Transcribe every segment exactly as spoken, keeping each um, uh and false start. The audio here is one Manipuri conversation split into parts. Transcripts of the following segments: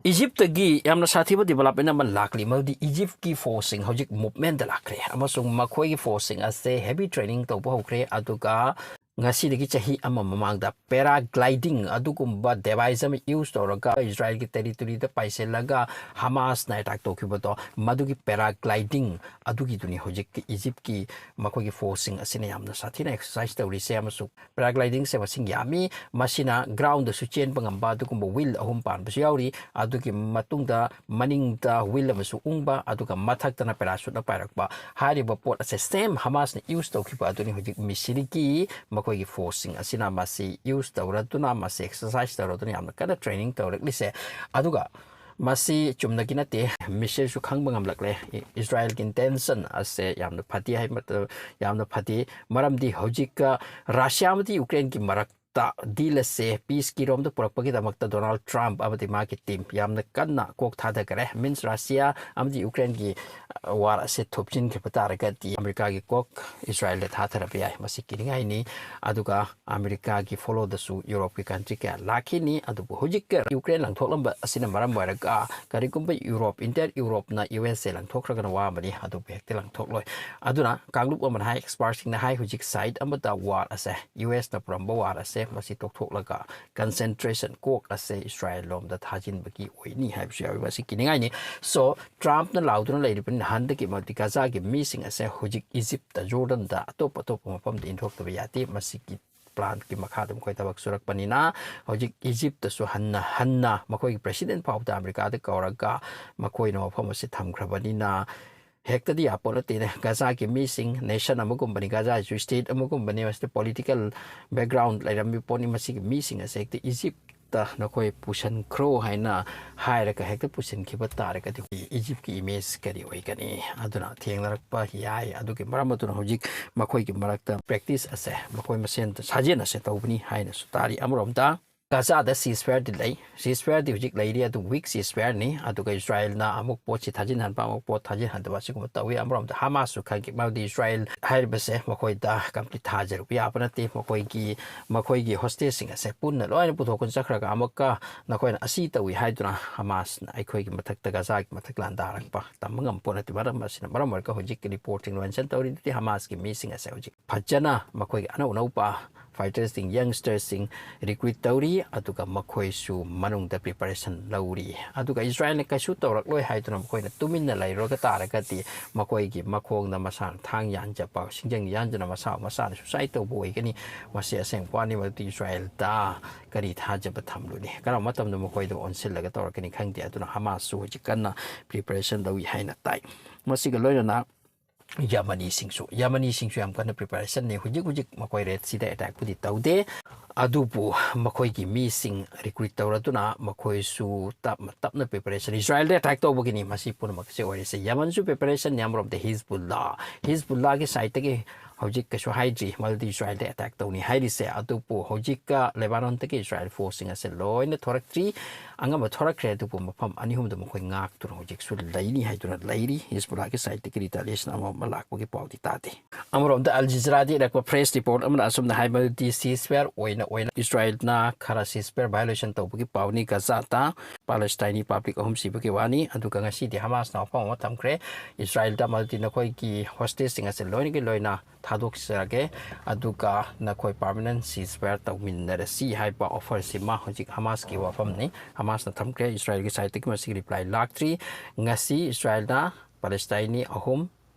ꯏꯖꯤꯞꯇꯒꯤ ꯌꯥꯝꯅ ꯁꯥꯊꯤꯕ ꯗꯤꯕꯂꯞꯃꯦꯟ ꯑꯃ ꯂꯥꯛꯂꯤ, ꯃꯗꯨꯗꯤ ꯏꯖꯤꯞꯀꯤ ꯐꯣꯔꯁꯁꯤꯡ ꯍꯧꯖꯤꯛ ꯃꯨꯚꯃꯦꯟꯗ ꯂꯥꯛꯈ꯭ꯔꯦ ꯑꯃꯁꯨꯡ ꯃꯈꯣꯏꯒꯤ ꯐꯣꯔꯁꯁꯤꯡ ꯑꯁꯦ ꯍꯦꯚꯤ ꯇ꯭ꯔꯦꯅꯤꯡ ꯇꯧꯕ ꯍꯧꯈ꯭ꯔꯦ꯫ ꯑꯗꯨꯒ ꯉꯁꯤꯗꯒꯤ ꯆꯍꯤ ꯑꯃ ꯃꯃꯥꯡꯗ ꯄꯦꯔꯥꯒ꯭ꯂꯥꯏꯗꯤꯡ ꯑꯗꯨꯒꯨꯝꯕ ꯗꯦꯚꯥꯏꯁ ꯑꯃ ꯌꯨꯁ ꯇꯧꯔꯒ ꯏꯖꯔꯥꯏꯜꯒꯤ ꯇꯦꯔꯤꯇꯣꯔꯤꯗ ꯄꯥꯏꯁꯤꯜꯂꯒ ꯍꯃꯥꯁꯅ ꯑꯦꯇꯥꯛ ꯇꯧꯈꯤꯕꯗꯣ, ꯃꯗꯨꯒꯤ ꯄꯦꯔꯥꯒ꯭ꯂꯥꯏꯗꯤꯡ ꯑꯗꯨꯒꯤꯗꯨꯅꯤ ꯍꯧꯖꯤꯛꯀꯤ ꯏꯖꯤꯞꯀꯤ ꯃꯈꯣꯏꯒꯤ ꯐꯣꯔꯁꯁꯤꯡ ꯑꯁꯤꯅ ꯌꯥꯝꯅ ꯁꯥꯊꯤꯅ ꯑꯦꯛꯁꯔꯁꯥꯏꯁ ꯇꯧꯔꯤꯁꯦ꯫ ꯑꯃꯁꯨꯡ ꯄꯦꯔꯥꯒ꯭ꯂꯥꯏꯗꯤꯡꯁꯦ ꯃꯁꯤꯡ ꯌꯥꯝꯃꯤ꯫ ꯃꯁꯤꯅ ꯒ꯭ꯔꯥꯎꯟꯗꯁꯨ ꯆꯦꯟꯕ ꯉꯝꯕ ꯑꯗꯨꯒꯨꯝꯕ ꯋꯤꯜ ꯑꯍꯨꯝ ꯄꯥꯟꯕꯁꯨ ꯌꯥꯎꯔꯤ꯫ ꯑꯗꯨꯒꯤ ꯃꯇꯨꯡꯗ ꯃꯅꯤꯡꯗ ꯋꯤꯜ ꯑꯃꯁꯨ ꯎꯪꯕ, ꯑꯗꯨꯒ ꯃꯊꯛꯇꯅ ꯄꯦꯔꯥꯁꯨꯠꯅ ꯄꯥꯏꯔꯛꯄ꯫ ꯍꯥꯏꯔꯤꯕ ꯄꯣꯠ ꯑꯁꯦ ꯁꯦꯝ ꯍꯃꯥꯁꯅ ꯌꯨꯁ ꯇꯧꯈꯤꯕ ꯑꯗꯨꯅꯤ ꯍꯧꯖꯤꯛ ꯃꯤꯁꯤꯔꯤꯒꯤ ꯃꯈꯣꯏꯒꯤ ꯐꯣꯔꯁꯁꯤꯡ ꯑꯁꯤꯅ ꯃꯁꯤ ꯌꯨꯁ ꯇꯧꯔꯗꯨꯅ, ꯃꯁꯤ ꯑꯦꯛꯁꯔꯁꯥꯏꯁ ꯇꯧꯔꯗꯨꯅ ꯌꯥꯝꯅ ꯀꯟꯅ ꯇ꯭ꯔꯦꯅꯤꯡ ꯇꯧꯔꯛꯂꯤꯁꯦ꯫ ꯑꯗꯨꯒ ꯃꯁꯤ ꯆꯨꯝꯅꯒꯤ ꯅꯠꯇꯦ, ꯃꯤꯁꯤꯜꯁꯨ ꯈꯪꯕ ꯉꯝꯂꯛꯂꯦ꯫ ꯏ-, ꯏꯖꯔꯥꯏꯜꯒꯤ ꯏꯟꯇꯦꯟꯁꯟ ꯑꯁꯦ ꯌꯥꯝꯅ ꯐꯠꯇꯦ ꯍꯥꯏꯕ ꯃꯇꯝ-, ꯌꯥꯝꯅ ꯐꯠꯇꯦ꯫ ꯃꯔꯝꯗꯤ ꯍꯧꯖꯤꯛ, ꯑ, ꯔꯁꯤꯌꯥ ꯑꯃꯗꯤ ꯌꯨꯀ꯭ꯔꯦꯟꯒꯤ ꯃꯔꯛꯇ ꯗꯤꯜ ꯑꯁꯦ ꯄꯤꯁꯀꯤ ꯔꯣꯝꯗ ꯄꯨꯔꯛꯄꯒꯤꯗꯃꯛꯇ ꯗꯣꯅꯥꯜꯗ ꯇ꯭ꯔꯝꯞ ꯑꯃꯗꯤ ꯃꯥꯒꯤ ꯇꯤꯝ ꯌꯥꯝꯅ ꯀꯟꯅ ꯀꯣꯛ ꯊꯥꯗꯈꯔꯦ꯫ ꯃꯤꯟꯁ ꯔꯁꯤꯌꯥ ꯑꯃꯗꯤ ꯌꯨꯀ꯭ꯔꯦꯟꯒꯤ, ꯑ, ꯋꯥꯔ ꯑꯁꯦ ꯊꯨꯞꯆꯤꯟꯈꯤꯕ ꯇꯥꯔꯒꯗꯤ ꯑꯃꯦꯔꯤꯀꯥꯒꯤ ꯀꯣꯛ ꯏꯖꯔꯥꯏꯜꯗ ꯊꯥꯊꯔꯕ ꯌꯥꯏ꯫ ꯃꯁꯤ ꯀꯤꯅꯤꯡꯉꯥꯏꯅꯤ꯫ ꯑꯗꯨꯒ ꯑꯃꯦꯔꯤꯀꯥꯒꯤ ꯐꯣꯂꯣꯗꯁꯨ ꯌꯨꯔꯣꯞꯀꯤ ꯀꯟꯇ꯭ꯔꯤ ꯀꯌꯥ ꯂꯥꯛꯈꯤꯅꯤ꯫ ꯑꯗꯨꯕꯨ ꯍꯧꯖꯤꯛ ꯌꯨꯀ꯭ꯔꯦꯟ ꯂꯪꯊꯣꯛꯂꯝꯕ ꯑꯁꯤꯅ ꯃꯔꯝ ꯑꯣꯏꯔꯒ ꯀꯔꯤꯒꯨꯝꯕ ꯌꯨꯔꯣꯞ, ꯏꯟꯇꯤꯌꯔ ꯌꯨꯔꯣꯞꯅ ꯌꯨ ꯑꯦꯁ ꯑꯦ ꯂꯪꯊꯣꯛꯈ꯭ꯔꯒꯅ ꯋꯥꯕꯅꯤ, ꯑꯗꯨꯕꯨ ꯍꯦꯛꯇ ꯂꯪꯊꯣꯛꯂꯣꯏ꯫ ꯑꯗꯨꯅ ꯀꯥꯡꯂꯨꯞ ꯑꯃꯅ ꯍꯥꯏ, ꯑꯦꯛꯁꯄꯥꯔꯠꯁꯤꯡꯅ ꯍꯥꯏ, ꯍꯧꯖꯤꯛ ꯁꯥꯏꯠ ꯑꯃꯗ ꯋꯥꯔ ꯑꯁꯦ, ꯌꯨ ꯑꯦꯁꯅ ꯄꯨꯔꯝꯕ ꯋꯥꯔ ꯑꯁꯦ, ꯃꯁꯤ ꯇꯣꯛꯊꯣꯛꯂꯒ ꯀꯟꯁꯦꯟꯇ꯭ꯔꯦꯁꯟ ꯀꯣꯛ ꯑꯁꯦ ꯏꯁꯔꯥꯌꯦꯜ ꯂꯣꯝꯗ ꯊꯥꯖꯤꯟꯕꯒꯤ ꯑꯣꯏꯅꯤ ꯍꯥꯏꯕꯁꯨ ꯌꯥꯎꯏ꯫ ꯃꯁꯤ ꯀꯤꯅꯤꯡꯉꯥꯏꯅꯤ꯫ ꯁꯣ, ꯇ꯭ꯔꯝꯞꯅ ꯂꯥꯎꯗꯨꯅ ꯂꯩꯔꯤꯕꯅꯤꯅ ꯍꯟꯗꯛꯀꯤ ꯃꯇꯤꯛ ꯒꯥꯖꯥꯒꯤ ꯃꯤꯁꯤꯡ ꯑꯁꯦ ꯍꯧꯖꯤꯛ ꯏꯖꯤꯞꯇ, ꯖꯣꯔꯗꯟꯗ, ꯑꯇꯣꯞ ꯑꯇꯣꯞꯄ ꯃꯐꯝꯗ ꯏꯟꯊꯣꯛꯇꯕ ꯌꯥꯗꯦ꯫ ꯃꯁꯤꯒꯤ ꯄ꯭ꯂꯥꯟꯒꯤ ꯃꯈꯥꯗ ꯃꯈꯣꯏ ꯊꯕꯛ ꯁꯨꯔꯛꯄꯅꯤꯅ ꯍꯧꯖꯤꯛ ꯏꯖꯤꯞꯇꯁꯨ ꯍꯟꯅ ꯍꯟꯅ ꯃꯈꯣꯏꯒꯤ ꯄ꯭ꯔꯦꯁꯤꯗꯦꯟ ꯐꯥꯎꯕꯗ ꯑꯃꯦꯔꯤꯀꯥꯗ ꯀꯧꯔꯒ ꯃꯈꯣꯏꯅ ꯃꯐꯝ ꯑꯁꯤ ꯊꯝꯈ꯭ꯔꯕꯅꯤꯅ ꯍꯦꯛꯇꯗꯤ ꯌꯥꯄꯣꯠ ꯅꯠꯇꯦꯅꯦ꯫ ꯒꯥꯖꯥꯒꯤ ꯃꯤꯁꯤꯡ ꯅꯦꯁꯟ ꯑꯃꯒꯨꯝꯕꯅꯤ, ꯒꯥꯖꯥꯁꯤꯁꯨ ꯁ꯭ꯇꯦꯠ ꯑꯃꯒꯨꯝꯕꯅꯤ, ꯃꯁꯤꯗ ꯄꯣꯂꯤꯇꯤꯀꯦꯜ ꯕꯦꯛꯒ꯭ꯔꯥꯎꯟ ꯂꯩꯔꯝꯃꯤ ꯄꯣꯠꯅꯤ꯫ ꯃꯁꯤꯒꯤ ꯃꯤꯁꯤꯡ ꯑꯁꯦ ꯍꯦꯛꯇ ꯏꯖꯤꯞꯇ ꯅꯈꯣꯏ ꯄꯨꯁꯟꯈ꯭ꯔꯣ ꯍꯥꯏꯅ ꯍꯥꯏꯔꯒ ꯍꯦꯛꯇ ꯄꯨꯁꯤꯟꯈꯤꯕ ꯇꯥꯔꯒꯗꯤ ꯏꯖꯤꯞꯀꯤ ꯏꯃꯦꯖ ꯀꯔꯤ ꯑꯣꯏꯒꯅꯤ? ꯑꯗꯨꯅ ꯊꯦꯡꯅꯔꯛꯄ ꯌꯥꯏ꯫ ꯑꯗꯨꯒꯤ ꯃꯔꯝ ꯑꯗꯨꯅ ꯍꯧꯖꯤꯛ ꯃꯈꯣꯏꯒꯤ ꯃꯔꯛꯇ ꯄ꯭ꯔꯦꯛꯇꯤꯁ ꯑꯁꯦ, ꯃꯈꯣꯏ ꯃꯁꯦꯟ ꯁꯥꯖꯦꯟ ꯑꯁꯦ ꯇꯧꯕꯅꯤ ꯍꯥꯏꯅꯁꯨ ꯇꯥꯔꯤ꯫ ꯑꯃꯔꯣꯝꯗ ꯒꯥꯖꯥꯗ ceasefireꯗꯤ ꯂꯩ꯫ Ceasefireꯗꯤ ꯍꯧꯖꯤꯛ ꯂꯩꯔꯤ, ꯑꯗꯨ weak ceasefireꯅꯤ꯫ ꯑꯗꯨꯒ ꯏꯁꯔꯥꯏꯜꯅ ꯑꯃꯨꯛ ꯄꯣꯠꯁꯤ ꯊꯥꯖꯤꯟꯍꯟꯕ, ꯑꯃꯨꯛ ꯄꯣꯠ ꯊꯥꯖꯤꯟꯍꯟꯗꯕ, ꯑꯁꯤꯒꯨꯝꯕ ꯇꯧꯏ꯫ ꯑꯃꯔꯣꯝꯗ ꯍꯃꯥꯁꯁꯨ ꯈꯪꯈꯤ, ꯃꯔꯝꯗꯤ ꯏꯁꯔꯥꯏꯜ ꯍꯥꯏꯔꯤꯕꯁꯦ ꯃꯈꯣꯏꯗ complete ꯊꯥꯖꯔꯨꯕ ꯌꯥꯕ ꯅꯠꯇꯦ꯫ ꯃꯈꯣꯏꯒꯤ, ꯃꯈꯣꯏꯒꯤ hostageꯁꯤꯡ ꯑꯁꯦ ꯄꯨꯟꯅ ꯂꯣꯏꯅ ꯄꯨꯊꯣꯛꯇꯨꯅ ꯆꯠꯈ꯭ꯔꯒ ꯑꯃꯨꯛꯀ ꯅꯈꯣꯏꯅ ꯑꯁꯤ ꯇꯧꯏ ꯍꯥꯏꯗꯨꯅ ꯍꯃꯥꯁꯅ ꯑꯩꯈꯣꯏꯒꯤ ꯃꯊꯛꯇ, ꯒꯥꯖꯥꯒꯤ ꯃꯊꯛ ꯂꯥꯟꯗꯥꯔꯛꯄ ꯇꯝꯕ ꯉꯝꯕ ꯄꯣꯠ ꯅꯠꯇꯦ꯫ ꯃꯔꯝ ꯑꯁꯤꯅ, ꯃꯔꯝ ꯑꯣꯏꯔꯒ ꯍꯧꯖꯤꯛ reportꯁꯤꯡ ꯂꯣꯏꯅ ꯇꯧꯔꯤꯗꯨꯗꯤ ꯍꯃꯥꯁꯀꯤ ꯃꯤꯁꯤꯡ ꯑꯁꯦ ꯍꯧꯖꯤꯛ ꯐꯖꯅ ꯃꯈꯣꯏꯒꯤ ꯑꯅꯧ ꯑꯅꯧꯕ fighterꯁꯤꯡ, youngsterꯁꯤꯡ recruit ꯇꯧꯔꯤ, ꯑꯗꯨꯒ ꯃꯈꯣꯏꯁꯨ ꯃꯅꯨꯡꯗ preparation ꯂꯧꯔꯤ꯫ ꯑꯗꯨꯒ ꯏꯁꯔꯥꯏꯜꯅ ꯀꯩꯁꯨ ꯇꯧꯔꯛꯂꯣꯏ ꯍꯥꯏꯗꯨꯅ ꯃꯈꯣꯏꯅ ꯇꯨꯃꯤꯟꯅ ꯂꯩꯔꯨꯔꯒ ꯇꯥꯔꯒꯗꯤ ꯃꯈꯣꯏꯒꯤ ꯃꯈꯣꯡꯗ ꯃꯁꯥꯅ ꯊꯥꯡ ꯌꯥꯟꯖꯕ, ꯁꯤꯡꯖꯪ ꯌꯥꯟꯖꯅ ꯃꯁꯥ ꯃꯁꯥꯅ suicide ꯇꯧꯕ ꯑꯣꯏꯒꯅꯤ꯫ ꯃꯁꯤ ꯑꯁꯦꯡꯕ ꯋꯥꯅꯤ꯫ ꯃꯗꯨꯗꯤ ꯏꯁꯔꯥꯏꯜꯗ ꯀꯔꯤ ꯊꯥꯖꯕ ꯊꯝꯂꯨꯅꯤ? ꯀꯔꯝꯕ ꯃꯇꯝꯗ ꯃꯈꯣꯏꯗ ꯑꯣꯟꯁꯤꯜꯂꯒ ꯇꯧꯔꯛꯀꯅꯤ ꯈꯪꯗꯦ꯫ ꯑꯗꯨꯅ ꯍꯃꯥꯁꯁꯨ ꯍꯧꯖꯤꯛ ꯀꯟꯅ preparation ꯂꯧꯏ ꯍꯥꯏꯅ ꯇꯥꯏ꯫ ꯃꯁꯤꯒ ꯂꯣꯏꯅꯅ ꯌꯃꯅꯤꯁꯤꯡꯁꯨ, ꯌꯃꯅꯤꯁꯤꯡꯁꯨ ꯌꯥꯝ ꯀꯟꯅ preparationꯅꯤ꯫ ꯍꯧꯖꯤꯛ ꯍꯧꯖꯤꯛ ꯃꯈꯣꯏ Red Seaꯗ attackꯄꯨꯗꯤ ꯇꯧꯗꯦ, ꯑꯗꯨꯕꯨ ꯃꯈꯣꯏꯒꯤ ꯃꯤꯁꯤꯡ recruit ꯇꯧꯔꯗꯨꯅ ꯃꯈꯣꯏꯁꯨ ꯇꯞꯅ ꯇꯞꯅ preparation, ꯏꯁꯔꯥꯏꯜꯗ attack ꯇꯧꯕꯒꯤꯅꯤ ꯃꯁꯤ ꯄꯨꯝꯅꯃꯛꯁꯦ ꯑꯣꯏꯔꯤꯁꯦ꯫ ꯌꯃꯟꯁꯨ preparationꯅꯤ꯫ ꯑꯃꯔꯣꯝꯗ ꯍꯤꯖꯕꯨꯜꯂꯥ, ꯍꯤꯖꯕꯨꯜꯂꯥꯒꯤ sideꯇꯒꯤ ꯍꯧꯖꯤꯛ ꯀꯩꯁꯨ ꯍꯥꯏꯗ꯭ꯔꯤ, ꯃꯗꯨꯗꯤ ꯏꯁꯔꯥꯏꯜꯗ attack ꯇꯧꯅꯤ ꯍꯥꯏꯔꯤꯁꯦ꯫ ꯑꯗꯨꯕꯨ ꯍꯧꯖꯤꯛꯀ ꯂꯦꯕꯥꯅꯣꯟꯗꯒꯤ ꯏꯁꯔꯥꯏꯜ forceꯁꯤꯡ ꯑꯁꯦ ꯂꯣꯏꯅ ꯊꯣꯔꯛꯇ꯭ꯔꯤ, ꯑꯉꯝꯕ ꯊꯣꯔꯛꯈ꯭ꯔꯦ, ꯑꯗꯨꯕꯨ ꯃꯐꯝ ꯑꯅꯤ ꯑꯍꯨꯝꯗ ꯃꯈꯣꯏ ꯉꯥꯛꯇꯨꯅ ꯍꯧꯖꯤꯛꯁꯨ ꯂꯩꯅꯤ ꯍꯥꯏꯗꯨꯅ ꯂꯩꯔꯤ꯫ ꯍꯤꯖꯕꯨꯜꯂꯥꯒꯤ sideꯇꯒꯤ retaliation ꯑꯃ ꯑꯃ ꯂꯥꯛꯄꯒꯤ ꯄꯥꯎꯗꯤ ꯇꯥꯗꯦ꯫ ꯑꯃꯔꯣꯝꯗ ꯑꯜ ꯖꯖꯤꯔꯥꯗ ꯏꯔꯛꯄ press report ꯑꯃꯅ ꯑꯁꯨꯝꯅ ꯍꯥꯏ, ꯃꯗꯨꯗꯤ ceasefire ꯑꯣꯏꯅ, ꯑꯣꯏꯅ ꯏꯁꯔꯥꯏꯜꯅ ꯈꯔ ceasefire violation ꯇꯧꯕꯒꯤ ꯄꯥꯎꯅꯤ꯫ ꯒꯖꯥꯗ Palestineꯒꯤ public ꯑꯍꯨꯝ ꯁꯤꯕꯒꯤ ꯋꯥꯅꯤ꯫ ꯑꯗꯨꯒ ꯉꯁꯤꯗꯤ ꯍꯃꯥꯁꯅ ꯋꯥꯐꯝ ꯑꯃ ꯊꯝꯈ꯭ꯔꯦ ꯏꯁꯔꯥꯏꯜꯗ, ꯃꯗꯨꯗꯤ ꯅꯈꯣꯏꯒꯤ hostageꯁꯤꯡ ꯑꯁꯤ ꯂꯣꯏꯅꯒꯤ ꯂꯣꯏꯅ ꯊꯥꯗꯣꯛꯆꯔꯒꯦ, ꯑꯗꯨꯒ ꯅꯈꯣꯏ permanent ceasefire ꯇꯧꯃꯤꯟꯅꯔꯁꯤ ꯍꯥꯏꯕ offerꯁꯤꯃ ꯍꯧꯖꯤꯛ ꯍꯃꯥꯁꯀꯤ ꯋꯥꯐꯝꯅꯤ꯫ ꯍꯃꯥꯁꯅ ꯊꯝꯈ꯭ꯔꯦ꯫ ꯏꯁꯔꯥꯏꯜꯒꯤ sideꯇꯒꯤ ꯃꯁꯤꯒꯤ reply ꯂꯥꯛꯇ꯭ꯔꯤ꯫ ꯉꯁꯤ ꯏꯁꯔꯥꯏꯜꯅ Palestineꯒꯤ ꯑꯍꯨꯝ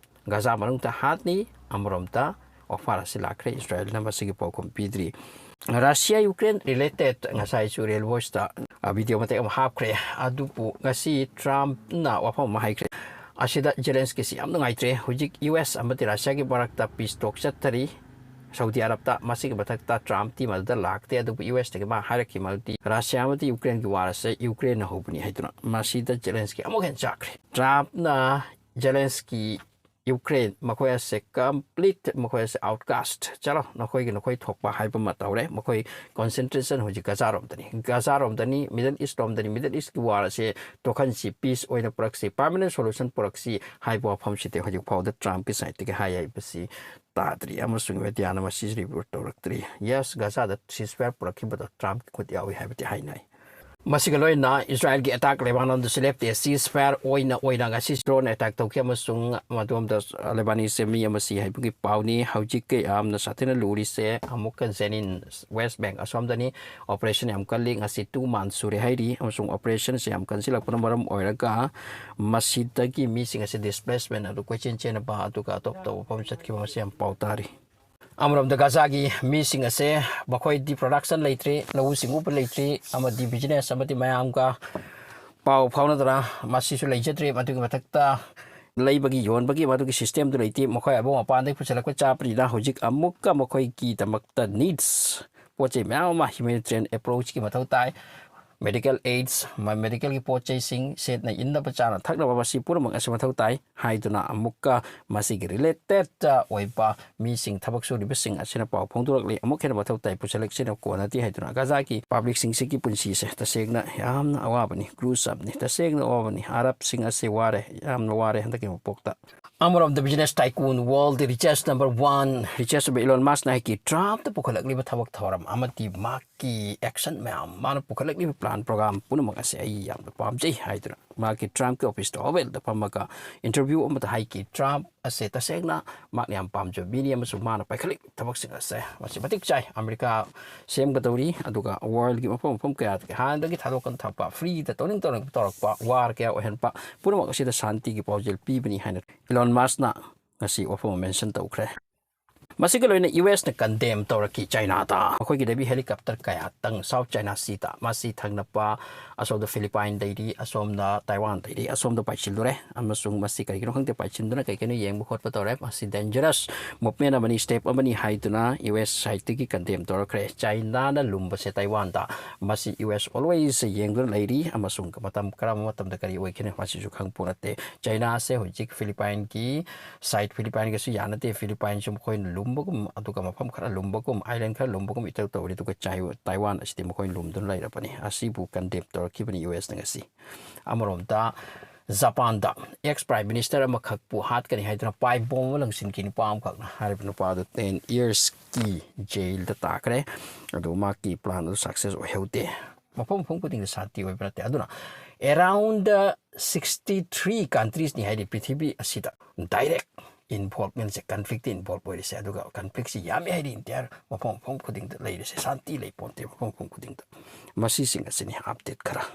ꯒꯖꯥ ꯃꯅꯨꯡꯗ ꯍꯥꯠꯅꯤ꯫ ꯑꯃꯔꯣꯝꯗ offer ꯑꯁꯤ ꯂꯥꯛꯈ꯭ꯔꯦ, ꯏꯁꯔꯥꯏꯜꯅ ꯃꯁꯤꯒꯤ ꯄꯥꯎꯈꯨꯝ ꯄꯤꯗ꯭ꯔꯤ꯫ ꯔꯁꯤꯌꯥ ꯌꯨꯀ꯭ꯔꯦꯟ related ꯉꯁꯥꯏꯁꯨ Real Voiceꯇ, ꯑ, video ꯃꯇꯦꯛ ꯑꯃ ꯍꯥꯞꯈ꯭ꯔꯦ꯫ ꯑꯗꯨꯕꯨ ꯉꯁꯤ ꯇ꯭ꯔꯝꯞꯅ ꯋꯥꯐꯝ ꯑꯃ ꯍꯥꯏꯈ꯭ꯔꯦ꯫ ꯑꯁꯤꯗ ꯖꯦꯂꯦꯟꯁꯀꯤꯁꯤ ꯌꯥꯝ ꯅꯨꯡꯉꯥꯏꯇ꯭ꯔꯦ꯫ ꯍꯧꯖꯤꯛ ꯌꯨ ꯑꯦꯁ ꯑꯃꯗꯤ ꯔꯁꯤꯌꯥꯒꯤ ꯃꯔꯛꯇ peace talk ꯆꯠꯊꯔꯤ ꯁꯥꯎꯗꯤ ꯑꯔꯕꯇ꯫ ꯃꯁꯤꯒꯤ ꯃꯊꯛꯇ ꯇ꯭ꯔꯝꯞꯇꯤ ꯃꯗꯨꯗ ꯂꯥꯛꯇꯦ, ꯑꯗꯨꯕꯨ ꯌꯨ ꯑꯦꯁꯇꯒꯤ ꯃꯥ ꯍꯥꯏꯔꯛꯈꯤ ꯃꯗꯨꯗꯤ ꯔꯁꯤꯌꯥ ꯑꯃꯗꯤ ꯌꯨꯀ꯭ꯔꯦꯟꯒꯤ war ꯑꯁꯦ ꯌꯨꯀ꯭ꯔꯦꯟꯅ ꯍꯧꯕꯅꯤ ꯍꯥꯏꯗꯨꯅ꯫ ꯃꯁꯤꯗ ꯖꯦꯂꯦꯟꯁꯀꯤ ꯑꯃꯨꯛ ꯍꯦꯟꯅ ꯆꯥꯛꯈ꯭ꯔꯦ꯫ ꯇ꯭ꯔꯝꯞꯅ ꯖꯦꯂꯦꯟꯁꯀꯤ ꯌꯨꯀ꯭ꯔꯦꯟ, ꯃꯈꯣꯏ ꯑꯁꯦ complete, ꯃꯈꯣꯏ ꯑꯁꯦ outcast, ꯆꯠꯂꯣ, ꯅꯈꯣꯏꯒꯤ ꯅꯈꯣꯏ ꯊꯣꯛꯄ ꯍꯥꯏꯕ ꯑꯃ ꯇꯧꯔꯦ꯫ ꯃꯈꯣꯏ concentration ꯍꯧꯖꯤꯛ ꯒꯖꯥꯔꯣꯝꯗꯅꯤ, ꯒꯖꯥꯔꯣꯝꯗꯅꯤ, ꯃꯤꯗꯜ ꯏꯁ꯭ꯠꯂꯣꯝꯗꯅꯤ, ꯃꯤꯗꯜ ꯏꯁ꯭ꯠꯀꯤ war ꯑꯁꯦ ꯇꯣꯛꯍꯟꯁꯤ, peace ꯑꯣꯏꯅ ꯄꯨꯔꯛꯁꯤ, permanent solution ꯄꯨꯔꯛꯁꯤ ꯍꯥꯏꯕ ꯋꯥꯐꯝꯁꯤꯗꯤ ꯍꯧꯖꯤꯛ ꯐꯥꯎꯕꯗ ꯇ꯭ꯔꯝꯞꯀꯤ side ꯇꯒꯤ ꯍꯥꯏ ꯍꯥꯏꯕꯁꯤ ꯇꯥꯗ꯭ꯔꯤ, ꯑꯃꯁꯨꯡ ꯃꯦꯗꯤꯌꯥꯅ ꯃꯁꯤ report ꯇꯧꯔꯛꯇ꯭ꯔꯤ꯫ Yes, ꯒꯖꯥꯗ ceasefire ꯄꯨꯔꯛꯈꯤꯕꯗꯣ ꯇ꯭ꯔꯝꯞꯀꯤ ꯈꯨꯠ ꯌꯥꯎꯏ ꯍꯥꯏꯕꯗꯤ ꯍꯥꯏꯅꯩ꯫ ꯃꯁꯤꯒ ꯂꯣꯏꯅꯅ ꯏꯁꯔꯥꯏꯜꯒꯤ attack ꯂꯦꯕꯥꯅꯣꯟꯗꯁꯨ ꯂꯦꯞꯇꯦ꯫ Ceasefire ꯑꯣꯏꯅ ꯑꯣꯏꯅ ꯉꯁꯤ drone attack ꯇꯧꯈꯤ, ꯑꯃꯁꯨꯡ ꯃꯗꯣꯝꯗ ꯂꯦꯕꯥꯅꯤꯁꯁꯦ ꯃꯤ ꯑꯃ ꯁꯤ ꯍꯥꯏꯕꯒꯤ ꯄꯥꯎꯅꯤ꯫ ꯍꯧꯖꯤꯛ ꯌꯥꯝꯅ ꯁꯥꯊꯤꯅ ꯂꯨꯔꯤꯁꯦ ꯑꯃꯨꯛꯀ ꯖꯦꯅꯤꯟ, West Bank ꯑꯁꯣꯝꯗꯅꯤ꯫ Operation ꯌꯥꯝ ꯀꯜꯂꯤ, ꯉꯁꯤ two months ꯁꯨꯔꯦ ꯍꯥꯏꯔꯤ, ꯑꯃꯁꯨꯡ operationꯁꯦ ꯌꯥꯝ ꯀꯟꯁꯤꯜꯂꯛꯄꯅ ꯃꯔꯝ ꯑꯣꯏꯔꯒ ꯃꯁꯤꯗꯒꯤ ꯃꯤꯁꯤꯡ ꯑꯁꯤ displacement ꯑꯗꯨ ꯀꯣꯏꯆꯦꯟ ꯆꯦꯟꯅꯕ, ꯑꯗꯨꯒ ꯑꯇꯣꯞ ꯑꯇꯣꯞꯄ ꯃꯐꯝ ꯆꯠꯈꯤꯕ, ꯃꯁꯤ ꯌꯥꯝ ꯄꯥꯎ ꯇꯥꯔꯤ꯫ ꯑꯃꯔꯣꯝꯗ ꯒꯥꯖꯥꯒꯤ ꯃꯤꯁꯤꯡ ꯑꯁꯦ ꯃꯈꯣꯏꯗꯤ production ꯂꯩꯇ꯭ꯔꯤ, ꯂꯧꯎ ꯁꯤꯡꯎꯕ ꯂꯩꯇ꯭ꯔꯤ, ꯑꯃꯗꯤ business ꯑꯃꯗꯤ ꯃꯌꯥꯝꯒ ꯄꯥꯎ ꯐꯥꯎꯅꯗꯅ ꯃꯁꯤꯁꯨ ꯂꯩꯖꯗ꯭ꯔꯤ꯫ ꯃꯗꯨꯒꯤ ꯃꯊꯛꯇ ꯂꯩꯕꯒꯤ ꯌꯣꯟꯕꯒꯤ ꯃꯗꯨꯒꯤ systemꯗꯨ ꯂꯩꯇꯦ꯫ ꯃꯈꯣꯏ ꯑꯕꯣꯛ ꯃꯄꯥꯟꯗꯒꯤ ꯄꯨꯁꯤꯜꯂꯛꯄ ꯆꯥꯕꯅꯤꯅ ꯍꯧꯖꯤꯛ ꯑꯃꯨꯛꯀ ꯃꯈꯣꯏꯒꯤꯗꯃꯛꯇ needs, ꯄꯣꯠ ꯆꯩ ꯃꯌꯥꯝ ꯑꯃ humanitarian approachꯀꯤ ꯃꯊꯧ ꯇꯥꯏ꯫ Medical aids, ꯃ-, medicalꯒꯤ ꯄꯣꯠ ꯆꯩꯁꯤꯡ, ꯁꯦꯠꯅ ꯏꯟꯅꯕ, ꯆꯥꯅ ꯊꯛꯅꯕ, ꯃꯁꯤ ꯄꯨꯝꯅꯃꯛ ꯑꯁꯤ ꯃꯊꯧ ꯇꯥꯏ ꯍꯥꯏꯗꯨꯅ ꯑꯃꯨꯛꯀ ꯃꯁꯤꯒꯤ related ꯑꯣꯏꯕ ꯃꯤꯁꯤꯡ, ꯊꯕꯛ ꯁꯨꯔꯤꯕꯁꯤꯡ ꯑꯁꯤꯅ ꯄꯥꯎ ꯐꯣꯡꯗꯣꯔꯛꯂꯤ꯫ ꯑꯃꯨꯛ ꯍꯦꯟꯅ ꯃꯊꯧ ꯇꯥꯏ, ꯄꯨꯁꯤꯜꯂꯛꯁꯤꯅ ꯀꯣꯟꯅꯗꯦ ꯍꯥꯏꯗꯨꯅ꯫ ꯒꯥꯖꯥꯒꯤ publicꯁꯤꯡꯁꯤꯒꯤ ꯄꯨꯟꯁꯤꯁꯦ ꯇꯁꯦꯡꯅ ꯌꯥꯝꯅ ꯑꯋꯥꯕꯅꯤ, gruesomeꯅꯤ, ꯇꯁꯦꯡꯅ ꯑꯋꯥꯕꯅꯤ꯫ ꯑꯔꯕꯁꯤꯡ ꯑꯁꯤ ꯋꯥꯔꯦ, ꯌꯥꯝꯅ ꯋꯥꯔꯦ ꯍꯟꯗꯛꯀꯤ ꯃꯄꯣꯛꯇ꯫ ꯑꯃꯔꯣꯝꯗ business tycoon, world richest number one, richest ꯑꯣꯏꯕ Elon Muskꯅ ꯍꯥꯏꯈꯤ, ꯇ꯭ꯔꯝꯞꯇ ꯄꯨꯈꯠꯂꯛꯂꯤꯕ ꯊꯕꯛ ꯊꯧꯔꯝ ꯑꯃꯗꯤ ꯃꯍꯥꯛꯀꯤ action ꯃꯌꯥꯝ, ꯃꯥꯅ ꯄꯨꯈꯠꯂꯛꯂꯤꯕ plan program ꯄꯨꯝꯅꯃꯛ ꯑꯁꯦ ꯑꯩ ꯌꯥꯝꯅ ꯄꯥꯝꯖꯩ ꯍꯥꯏꯗꯨꯅ ꯃꯍꯥꯛꯀꯤ ꯇ꯭ꯔꯝꯞꯀꯤ officeꯇ Ovalꯗ ꯐꯝꯃꯒ interview ꯑꯃꯗ ꯍꯥꯏꯈꯤ꯫ ꯇ꯭ꯔꯝꯞ ꯑꯁꯦ ꯇꯁꯦꯡꯅ ꯃꯍꯥꯛꯅ ꯌꯥꯝ ꯄꯥꯝꯖꯕ ꯃꯤꯅꯤ, ꯑꯃꯁꯨꯡ ꯃꯥꯅ ꯄꯥꯏꯈꯠꯂꯤꯕ ꯊꯕꯛꯁꯤꯡ ꯑꯁꯦ ꯃꯁꯤ ꯃꯇꯤꯛ ꯆꯥꯏ꯫ ꯑꯃꯦꯔꯤꯀꯥ ꯁꯦꯝꯒꯗꯧꯔꯤ, ꯑꯗꯨꯒ worldꯀꯤ ꯃꯐꯝ ꯃꯐꯝ ꯀꯌꯥꯗꯒꯤ ꯍꯥꯟꯅꯗꯒꯤ ꯊꯥꯗꯣꯛꯀꯟ ꯊꯝꯕ, freeꯗ ꯇꯧꯅꯤꯡ ꯇꯧꯅꯤꯡꯕ ꯇꯧꯔꯛꯄ, war ꯀꯌꯥ ꯑꯣꯏꯍꯟꯕ ꯄꯨꯝꯅꯃꯛ ꯑꯁꯤꯗ ꯁꯥꯟꯇꯤꯒꯤ ꯄꯥꯎꯖꯦꯜ ꯄꯤꯕꯅꯤ ꯍꯥꯏꯅ Elon Muskꯅ ꯉꯁꯤ ꯋꯥꯐꯝ ꯑꯃ mention ꯇꯧꯈ꯭ꯔꯦ꯫ ꯃꯁꯤꯒ ꯂꯣꯏꯅ ꯌꯨ ꯑꯦꯁꯅ condemn ꯇꯧꯔꯛꯈꯤ ꯆꯥꯏꯅꯥꯗ꯫ ꯃꯈꯣꯏꯒꯤ Navy helicopter ꯀꯌꯥ ꯇꯪ South China Seaꯗ, ꯃꯁꯤ ꯊꯪꯅꯕ ꯑꯁꯣꯝꯗ Philippine ꯂꯩꯔꯤ, ꯑꯁꯣꯝꯗ Taiwan ꯂꯩꯔꯤ, ꯑꯁꯣꯝꯗ ꯄꯥꯏꯁꯤꯜꯂꯨꯔꯦ꯫ ꯑꯃꯁꯨꯡ ꯃꯁꯤ ꯀꯔꯤꯒꯤꯅꯣ ꯈꯪꯗꯦ, ꯄꯥꯏꯁꯤꯟꯗꯨꯅ ꯀꯩ ꯀꯩꯅꯣ ꯌꯦꯡꯕ ꯈꯣꯠꯄ ꯇꯧꯔꯦ꯫ ꯃꯁꯤ dangerous movement ꯑꯃꯅꯤ, step ꯑꯃꯅꯤ ꯍꯥꯏꯗꯨꯅ ꯌꯨ ꯑꯦꯁ sideꯇꯒꯤ condemn ꯇꯧꯔꯛꯈ꯭ꯔꯦ꯫ ꯆꯥꯏꯅꯥꯅ ꯂꯨꯝꯕꯁꯦ ꯇꯥꯏꯋꯥꯟꯗ, ꯃꯁꯤ ꯌꯨ ꯑꯦꯁ always ꯌꯦꯡꯗꯨꯅ ꯂꯩꯔꯤ꯫ ꯑꯃꯁꯨꯡ ꯃꯇꯝ ꯀꯔꯝꯕ ꯃꯇꯝꯗ ꯀꯔꯤ ꯑꯣꯏꯒꯅꯤ, ꯃꯁꯤꯁꯨ ꯈꯪꯕ ꯅꯠꯇꯦ꯫ ꯆꯥꯏꯅꯥꯁꯦ ꯍꯧꯖꯤꯛ Philippineꯒꯤ side, Philippineꯒꯁꯨ ꯌꯥꯅꯗꯦ꯫ Philippineꯁꯨ ꯃꯈꯣꯏꯅ ꯂꯨꯝꯕꯒꯨꯝ, ꯑꯗꯨꯒ ꯃꯐꯝ ꯈꯔ ꯂꯨꯝꯕꯒꯨꯝ, island ꯈꯔ ꯂꯨꯝꯕꯒꯨꯝ ꯏꯇꯧ ꯇꯧꯔꯤ꯫ ꯑꯗꯨꯒ ꯆꯥꯏ-, ꯇꯥꯏꯋꯥꯟ ꯑꯁꯤꯗꯤ ꯃꯈꯣꯏꯅ ꯂꯨꯝꯗꯨꯅ ꯂꯩꯔꯕꯅꯤ꯫ ꯑꯁꯤꯕꯨ condemn ꯇꯧꯔꯛꯈꯤꯕꯅꯤ ꯌꯨ ꯑꯦꯁꯅ ꯉꯁꯤ꯫ ꯑꯃꯔꯣꯝꯗ ꯖꯄꯥꯟꯗ ex Prime Minister ꯑꯃꯈꯛꯄꯨ ꯍꯥꯠꯀꯅꯤ ꯍꯥꯏꯗꯨꯅ pipe bomb ꯑꯃ ꯂꯪꯁꯤꯟꯈꯤ ꯅꯨꯄꯥ ꯑꯃꯈꯛꯅ꯫ ꯍꯥꯏꯔꯤꯕ ꯅꯨꯄꯥ ꯑꯗꯨ ten yearsꯀꯤ jailꯗ ꯇꯥꯈ꯭ꯔꯦ꯫ ꯑꯗꯨ ꯃꯍꯥꯛꯀꯤ plan ꯑꯗꯨ success ꯑꯣꯏꯍꯧꯗꯦ꯫ ꯃꯐꯝ ꯃꯐꯝ ꯈꯨꯗꯤꯡꯗ ꯁꯥꯟꯇꯤ ꯑꯣꯏꯕ ꯅꯠꯇꯦ꯫ ꯑꯗꯨꯅ around sixty three countriesꯅꯤ ꯍꯥꯏꯔꯤ ꯄ꯭ꯔꯤꯊꯤꯕꯤ ꯑꯁꯤꯗ direct involvementꯁꯦ, conflictꯇ involve ꯑꯣꯏꯔꯤꯁꯦ꯫ ꯑꯗꯨꯒ conflictꯁꯤ ꯌꯥꯝꯃꯦ ꯍꯥꯏꯔꯤ entire ꯃꯐꯝ ꯃꯐꯝ ꯈꯨꯗꯤꯡꯗ ꯂꯩꯔꯤꯁꯦ꯫ ꯁꯥꯟꯇꯤ ꯂꯩ ꯄꯣꯟꯇꯦ ꯃꯐꯝ ꯃꯐꯝ ꯈꯨꯗꯤꯡꯗ꯫ ꯃꯁꯤꯁꯤꯡ ꯑꯁꯤꯅꯤ update ꯈꯔ꯫